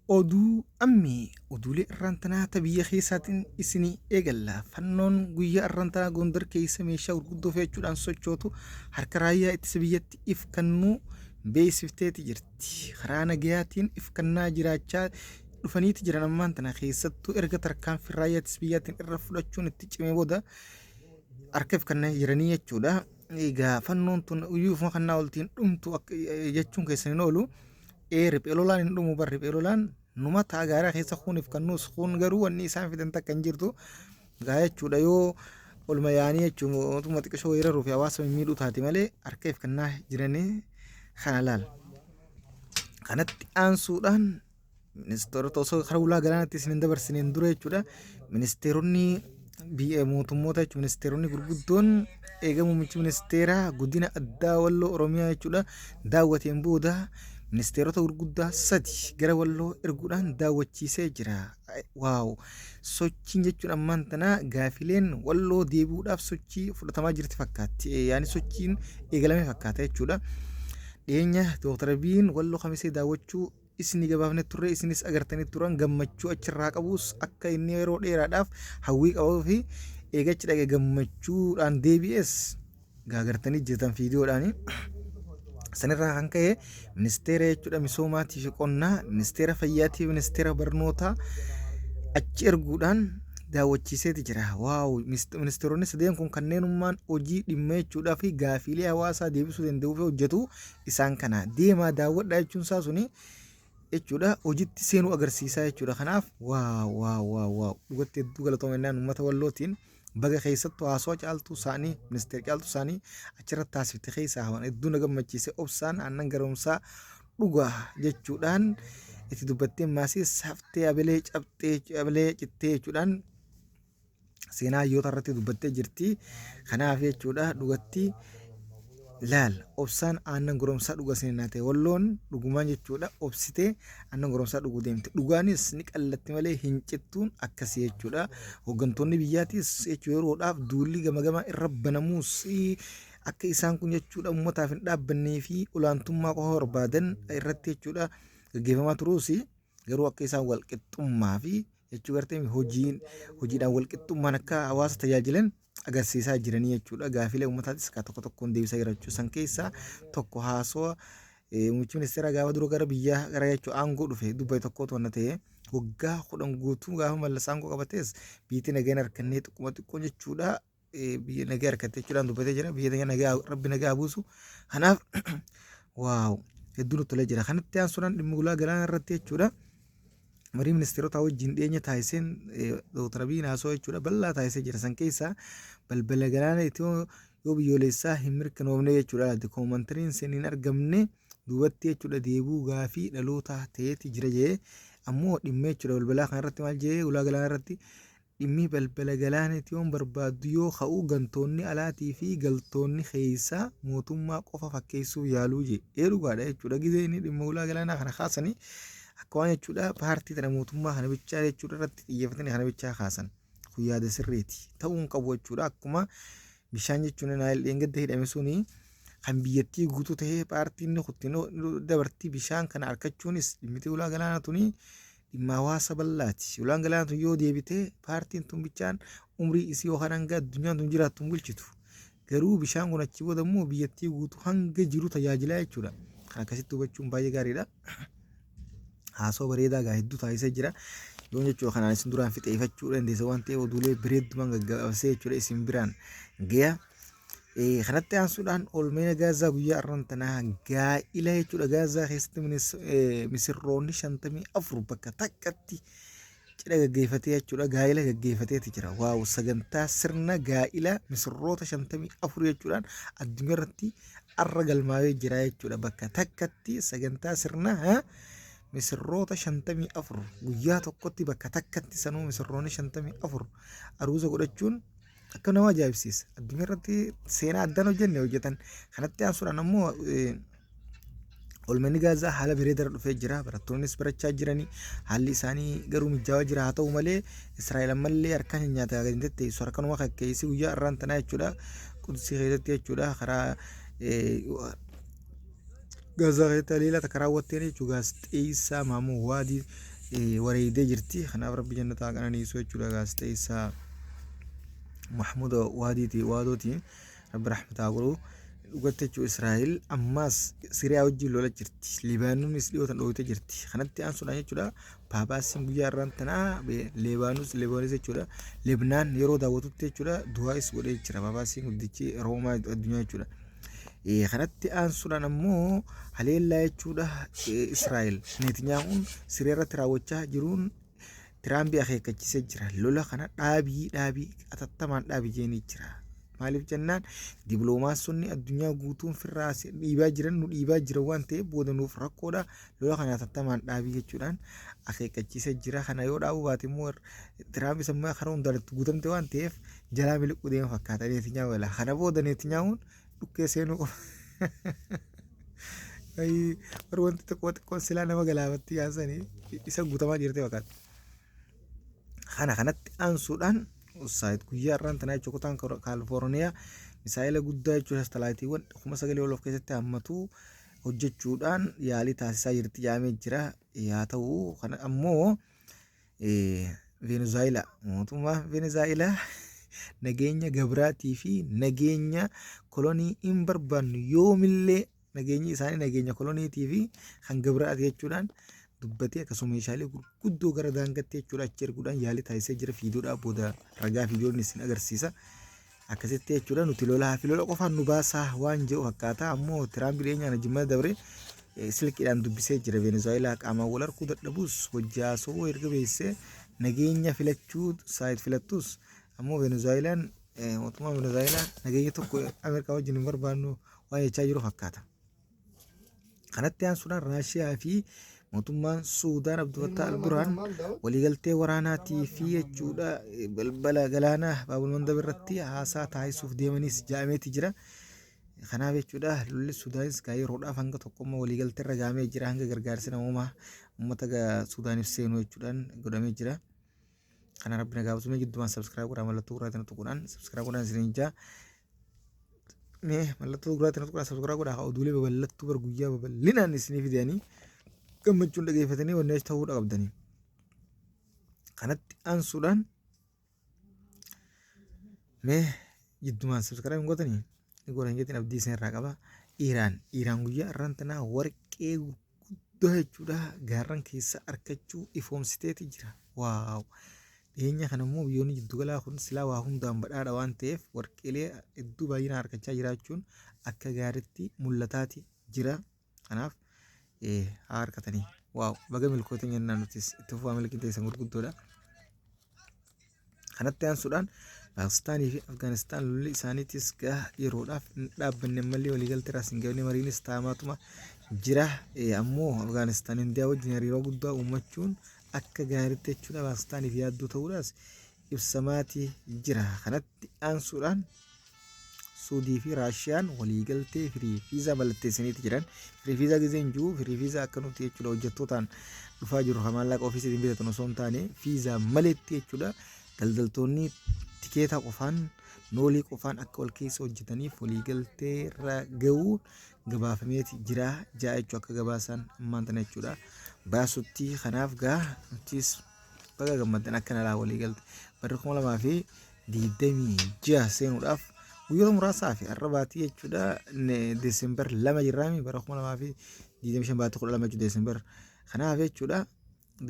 Oduu ammee oduulee irraan tanaa ta biyya keessaatiin isinii eegalla. Fannoon guyyaa irraan tanaa Gondar keessa meeshaa gurguddoo fe'achuudhaan sochootu harka raayyaa ittisa biyyatti if kannuu beeksifteeti jirti. Karaa nagayaatiin if kannaa jiraachaa dhufaniiti jiran ammaan tana keessattuu erga tarkaanfii raayyaa ittisa biyyaatiin irra fudhachuun itti cimee booda harka if kannaa jiranii jechuudha. Egaa fannoon tun uyyuu ifuma kannaa oltiin dhumtu jechuun keessan hin oolu. Ee riphee lolaan hin dhumu bar riphee lolaan numa ta'a gaaraa keessa kuunif kan nuus kuun garuu wanni isaan fidan takka hin jirtu gaa jechuudha yoo olma yaanii jechuun mootummaa xiqqishoo weeraruu fi hawaasa mimmiidhuu taate malee harka if kannaa jiranii kana laal. Kanatti aansuudhaan ministeerota osoo karaa ulaa galaanaatti isin hin dabarsineen dura jechuudha ministeeronni biyya mootummoota jechuun ministeeronni gurguddoon eega muummichi ministeeraa godina addaa walloo oromiyaa jechuudha daawwateen booda ministeerota gurguddaa sadi gara walloo erguudhaan daawwachiisee jira. Waaw sochiin jechuun ammaan tana gaafileen walloo deebi'uudhaaf sochii fudhatamaa jirti fakkaatti. Yaani sochiin eegalame fakkaata jechuudha. Dhiyeenya Dooktar Abiyiin walloo kamisee daawwachuu isinii gabaafne turre isinis agartanii turan gammachuu achirraa qabus akka inni yeroo dheeraadhaaf hawwii qabuu fi eega achi dhaqe gammachuudhaan deebi'es gaagartanii jirtan fiidiyoodhaani. Sanirraa kan ka'e ministeera jechuudha misoomaatii fi qonnaa, ministeera fayyaatii fi ministeera barnootaa achi erguudhaan daawwachiiseeti jira. Waaw ministeeronni sadeen kun kanneenummaan hojii dhimma jechuudhaa fi gaafiilee hawaasaa deebisuu danda'uu fi hojjetu isaan kana deemaa daawwadhaa jechuun isaa suni jechuudha hojitti seenuu agarsiisaa jechuudha. Kanaaf waaw waaw waaw waaw dhugatti hedduu galatooma jennaan uummata wallootiin baga keessattuu haasawaa caaltuu isaanii ministeera caaltuu isaanii achirratti taasifte keessaa hawan hedduu na gammachiise obsaan aannan garoomsaa dhugaa jechuudhaan itti dubbattee maasii saftee abelee cabxee abelee cittee jechuudhaan seenaa hayyoota irratti dubbattee jirti. Kanaaf jechuudha dhugatti laal obsaan aannan goromsaa dhuga seenaa ta'e walloon dhugumaan jechuudha obsitee aannan goromsaa dhuguu deemte. Dhugaanis ni qallatti malee hin cittuun akkasii jechuudha. Hooggantoonni biyyaatis jechuu yeroodhaaf duulli gama gamaa irra banamuus akka isaan kun jechuudha uummataaf hin dhaabbannee fi olaantummaa qofa barbaadan irratti jechuudha gaggeeffamaa turuus garuu akka isaan walqixxummaa fi jechuu gartee hojiin hojiidhaan walqixxummaan akka hawaasa tajaajilan agarsiisaa jiranii jechuudha. Gaafiilee uummataatis ka tokko tokkoon deebisaa jira jechuudha. San keessaa tokko haasawa muummichi ministeeraa gaafa dura gara biyyaa gara jechuu aangoo dhufe dubbate tokkotu wanna ta'e waggaa 10 guutuu gaafa mallas aangoo qabates biyyattii nagaan harkannee xiqquma xiqqoo jechuudha. Biyya nagaa harkatte jechuudhaan dubbatee jira. Biyya nagaa rabbi nagaa buusu. Kanaaf waaw hedduu nutti tolee jira. Kanatti aansuudhaan dhimma ulaa galaanaa irratti jechuudha. Marii ministeerotaa wajjin dhiyeenya taasiseen Dooktar Abiyyiin haasawaa jechuudha bal'aa taasisee jira. San keessaa balbala galaana itiyoo yoo biyyoolessaa hin mirkanoofne jechuudha. Koomantariin sin hin argamne duubatti jechuudha deebuu gaafii dhalootaa ta'eeti jira jedhee ammoo dhimma jechuudha balbalaa kanarratti maal jedhee ulaa galaanaa irratti Dhimmi balbala galaana Itiyoon barbaaddu yoo ka'u gantoonni alaatii fi galtoonni keessaa mootummaa qofa fakkeessuuf yaaluu jee. Ee dhugaadha jechuudha. Gizee inni dhimma ulaa galaanaa kana kaasanii akka waan jechuudha paartii tana mootummaa kana bichaa jechuudha irratti xiyyeeffatanii kana bichaa kaasan. Kun yaada sirriiti. Ta'uu hin qabu jechuudha. Akkuma bishaan jechuun Naayil dheengadda hidhame suni kan biyyattii guutuu ta'ee paartiin inni kutti dabartii bishaan kana argachuunis dhimmiti ulaa galaanaa tuni dhimma hawaasa bal'aati. Ulaan galaana tun yoo deebite paartiin tun bichaan umrii isii yookaan hanga addunyaan tun jiraattu hin bulchitu. Garuu bishaan kun achi booda immoo biyyattii guutuu hanga jiru tajaajilaa jechuudha. Kan akkasitti hubachuun baay'ee gaariidha. Haasoo bareedaa gaa hedduu taasisee jira. Yoon jechuudha kanaan isin duraan fixeeffachuu dandeessa waan ta'eef oduulee bareeddumaan gaggabaabsee jechuudha isin biraan gaya. Kanatti aansuudhaan oolmeena Gaazaa guyyaa arran tanaa gaa'ila jechuudha Gaazaa keessatti misirroonni 54 bakka takkatti cidha gaggeeffatee jechuudha gaa'ila gaggeeffateeti jira. Waaw sagantaa sirna gaa'ila misirroota 54 jechuudhaan addunyaa irratti arra galmaa'ee jira jechuudha bakka takkatti sagantaa sirna misirroota 54 guyyaa tokkotti bakka takkatti sanuu misirroonni 54 aruuza godhachuun akka nama ajaa'ibsiisa. Addunyaa irratti seenaa addaan hojjenne hojjetan. Kanatti aansuudhaan ammoo oolmanni Gaazaa haala bareedaa dhufee jira. Barattoonnis barachaa jiranii haalli isaanii garuu mijaawaa jira. Haa ta'u malee Israa'el ammallee harkaan hin nyaataa gadi hin tetteessu. Harkanuma kakkeessi guyyaa har'aan tanaa jechuudha. Qudsii keessatti jechuudha karaa Gaazaa keessatti haleellaa takka raawwatteen jechuudha. Gaazexeessaa Maamoo Waadii wareegdee jirti. Kanaaf Rabbi jannata haa qananiisu jechuudha gaazexeessaa Mahmuud Waadiiti Waadootiin Rabbi rahmata haa godhu. Dhugatti jechuu Israa'el ammaas Siriyaa wajjin lola jirti. Libaanonis dhiyootan dhooytee jirti. Kanatti aansuudhaan jechuudha Paapaasiin guyyaa irraan tanaa Lebaanus Lebaanonis jechuudha Lebnaan yeroo daawwatutti jechuudha du'aa'is godhee jira. Paapaasiin guddichi Roomaa addunyaa jechuudha. Kanatti aansuudhaan ammoo haleellaa jechuudha Israa'el Netanyahuun Siriyaa irratti raawwachaa jiruun Tiraampi akeekkachiisee jira. Lola kana dhaabii dhaabii atattamaan dhaabi jeenii jira. Maaliif jennaan dibiloomaasonni addunyaa guutuun firraa dhiibaa jiran nu dhiibaa jiran waan ta'eef booda nuuf rakkoodha. Lola kana atattamaan dhaabii jechuudhaan akeekkachiisee jira. Kana yoo dhaabuu baate immoo Tiraampi sammuu karaa hundaan itti guutamte waan ta'eef jalaa miliquu deema fakkaata Netanyahu jala. Kana booda Netanyahuun dhukkee seenuu qofa. Bar wanti xiqqoo xiqqoon silaa nama galaafatti yaasanii isa guutamaa jirti fakkaata. Kana kanatti aansuudhaan Usaayid guyyaa har'aan tanaa jechuun kutaan Kaalifoorniyaa misaa'ila guddaa jechuun saatalaayitiiwwan 9,000 ol of keessatti hammatu hojjechuudhaan yaalii taasisaa jirti jedhamee jira. Haa ta'u kana ammoo Venezuela mootummaa Venezuela nageenya gabraatii fi nageenya kolonii hin barbaannu yoomillee nageenyi isaanii nageenya koloniitii fi kan gabraati jechuudhaan dubbatee akkasuma meeshaalee gurguddoo gara daangatti jechuudha achi erguudhaan yaalii taasisee jira fiiduudhaa booda ragaa fiidiyoon isin agarsiisa. Akkasitti jechuudha nuti lolaa fi lola qofaan nu baasaa waan jedhu fakkaata ammoo Tiraamp dhiyeenyaan jimmata dabre silkiidhaan dubbisee jira Venezuelaa qaamaan wal arguu dadhabus wajji haasawuu erga beeksisee nageenya filachuu saayit filattus ammoo Venezuelaan mootummaan Venezuelaa nageenya tokko Ameerikaa wajjin hin barbaannu waan jechaa jiru fakkaata. Kanatti aansuudhaan Raashiyaa fi mootummaan Suudaan Abdul Fattah al-Burhaan waliigaltee waraanaatii fi jechuudha balbala galaanaa Baabul Mandab irratti haasaa taasisuuf deemanis ja'ameeti jira. Kanaaf jechuudha lolli Suudaanis gaa yeroodhaaf hanga tokkommoo waliigaltee irra gahamee jira hanga gargaarsi namoomaa uummata Suudaaniif seenu jechuudhaan godhamee jira. Kana rabbi nagaa buusu. Mee giddumaan subscribe godhaa mallattoo gurraatiin tuquudhaan subscribe godhaan isiniin jaa. Mee mallattoo gurraatiin tuquudhaan subscribe godhaa oduulee babal'attuu bar guyyaa babal'inaan isinii fidanii gammachuun dhageeffatanii wanni achi ta'uudha qabdanii. Kanatti aansuudhaan mee giddumaan subscribe hin gootanii ni godhan jettiin abdii isin irraa qaba. Iraan guyyaa irraan tanaa warqee gurguddoo jechuudha gaarran keessa arkachuu ifoomsiteeti jira. Waaw! Dhiyeenya kana immoo biyyoonni jiddugalaa kun silaa waa hundaan badhaadha waan ta'eef warqeelee hedduu baay'inaan argachaa jiraachuun akka gaariitti mul'ataati jira. Kanaaf haa harkatanii. Waaw! Baga milkootan jennaan nutis itti fufaa milkiin teessan gurguddoodha. Kanatti aansuudhaan Paakistaanii fi Afgaanistaan lolli isaaniitis gaha yeroodhaaf hin dhaabbanne ammallee waliigaltee irraas hin gabne mariinis taa'amaatuma jira. Ammoo Afgaanistaan Indiyaa wajjin hariiroo guddaa uummachuun akka gaariitti jechuudha Paakistaaniif yaaddoo ta'uudhaas ibsamaati jira. Kanatti aansuudhaan Suudii fi Raashiyaan waliigaltee firii fiizaa mallatteessaniiti jiran. Firii fiizaa gizeen jiru firii fiizaa akka nuti jechuudha hojjettootaan dhufaa jiru kan maallaqa ofiisiitiin bitatan osoo hin taane fiizaa maletti jechuudha daldaltoonni tikeeta qofaan noolii qofaan akka wal keessa hojjetaniif waliigaltee irra ga'uu gabaafameeti jira ja'a jechuu akka gabaasaan ammaan tana jechuudha baasutti kanaaf gaa nutis baga gammaddan akka nalaa waliigalte barri 2026 seenuudhaaf guyyoota muraasaa fi har'a baatii jechuudha Desembar 2 jirraami bara 2025 baatii 12 jechuudha Desembar kanaaf jechuudha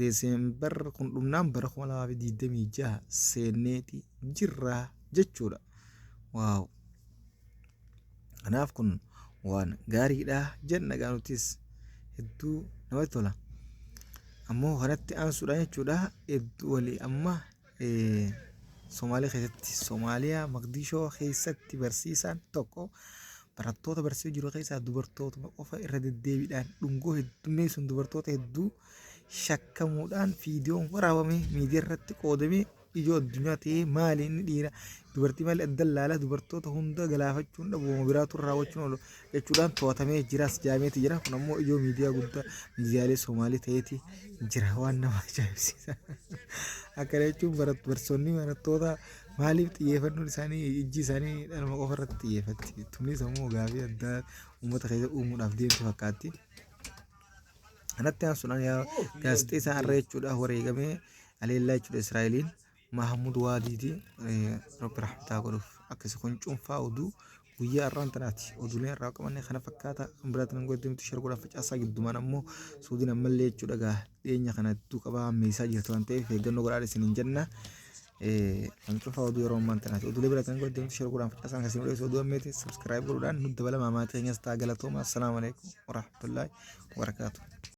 Desembar kun dhumnaan bara 2026 seenneeti jirra jechuudha. Waaw! Kanaaf kun waan gaariidha jenna gaa nutis hedduu namatti tola. Ammoo kanatti aansuudhaan jechuudha hedduu walii amma Somaaliyaa keessatti Somaaliyaa Maqdishoo keessatti barsiisaan tokko barattoota barsiisuu jiru keessaa dubartootuma qofa irra deddeebiidhaan dhungoo heddummeessuun dubartoota hedduu shakkamuudhaan fiidiyoon waraabame miidiyaa irratti qoodamee ijoo addunyaa ta'ee maali inni dhiira dubartii maali adda laala dubartoota hunda galaafachuun dhabuma biraatu raawwachuun oolu jechuudhaan to'atamee jiras jaameeti jira kun ammoo ijoo miidiyaa guddaa miidiyaalee Somaalii ta'eeti jira waan nama ajaa'ibsiisa akkana jechuun barsiisonni barattoota maaliif xiyyeeffannoon isaanii ijji isaanii dhaluma qofa irratti xiyyeeffatti tunis ammoo gaafii addaa uummata keessa uumuudhaaf deemtu fakkaatti. Kanatti aansuudhaan yaa gaazexeessaan har'a jechuudha wareegamee aleellaa jechuudha Israa'eliin Mahamud Waadiiti, Rabbi rahmataa godhuuf. Akkasi kun cuunfaa oduu guyyaa har'aan tanaati. Oduuleen irraa qabanne kana fakkaata. Kan biraatti nan godhatti miti, share godhaa, facaasaa. Giddumaan ammoo Suudiin ammallee jechuudha gaa dhiyeenya kana hedduu qabaa ammeessaa jirti waan ta'eef eeggannoo godhaa isiniin jenna. Kan cuunfaa oduu yeroo ammaan tanaati. Oduulee biraatti nan godhatti miti, share godhaan facaasaa. Akkasii mul'isa oduu ammeeti subscribe godhuudhaan nu dabalamaa, maatii keenyas ta'a. Galatooma. Assalaamu alaikum warahmatullaahi wabarakaatuh.